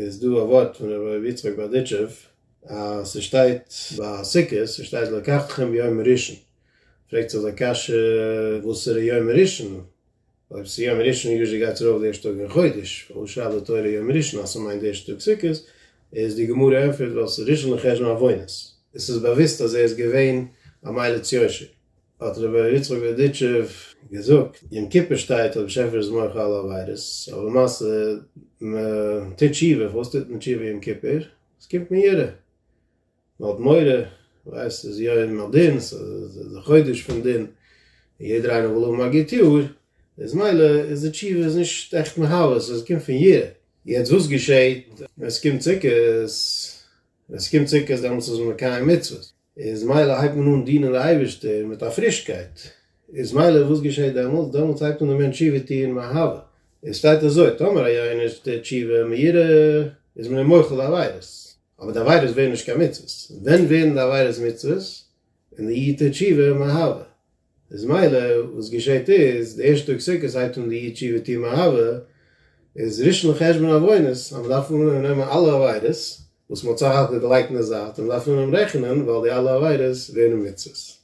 איז דא א ווארט פון רבי יצחק בארדיטשוב אז ס'שטייט ביי סוכות, ס'שטייט לקחתכם ביום הראשון, פרעגט זיך די קשיא וואסערע יום הראשון? אויב ס'איז יום ראשון usually גייט עס ארויף די ערשטע טאג אין חודש, פארוואס שרייבט די תורה יום ראשון אז ס'מיינט די ערשטע טאג סוכות, איז די גמרא ענטפערט ווייל ס'איז ראשון לחשבון עוונות. עס איז באוויסט אז ער איז געווען א מליץ יושר. האט רבי יצחק בארדיטשוב געזאגט, יום כיפור שטייט אז באשעפער איז מוחל אלע עבירות, אבער למעשה מען טוט תשובה, פארוואס טוט מען תשובה יום כיפור? עס קומט מיראה. מען האט מורא, ווייסט ס'איז יום הדין, ס'איז די חודש פון דין, און יעדער איינער וויל האבן א גוט יאר, איז מילא איז די תשובה איז נישט עכט מאהבה, ס'איז קומט פון יראה. יעצט וואס געשעהט ווען ס'קומט סוכות? ווען ס'קומט סוכות דעמאלטס איז מען מקיים מצוות, איז מילא הייבט מען אן דינען די אייבערשטער מיט א פרישקייט, איז מילא וואס געשעהט דעמאלטס? דעמאלטס הייבט אן די מענטש תשובה טוהן מאהבה, עס שטייט אזוי, טאמער א איינער טוט תשובה מיראה איז מען אים מוחל די עבירות. אבער די עבירות ווערן נישט קיין מצוות. ווען ווערן די עבירות מצוות? ווען די איד טוט תשובה מאהבה. איז מילא וואס געשעט איז, די ערשטע טאג סוכות הייבט אן די איד תשובה טון מאהבה, איז ראשון לחשבון עוונות, אז מען דארף אנהויבן נעמען אלע עבירות וואס מען האט סך הכל געלייגט אין די זייט, און מען דארף אנהויבן רעכענען ווייל די אלע עבירות ווערן מצוות.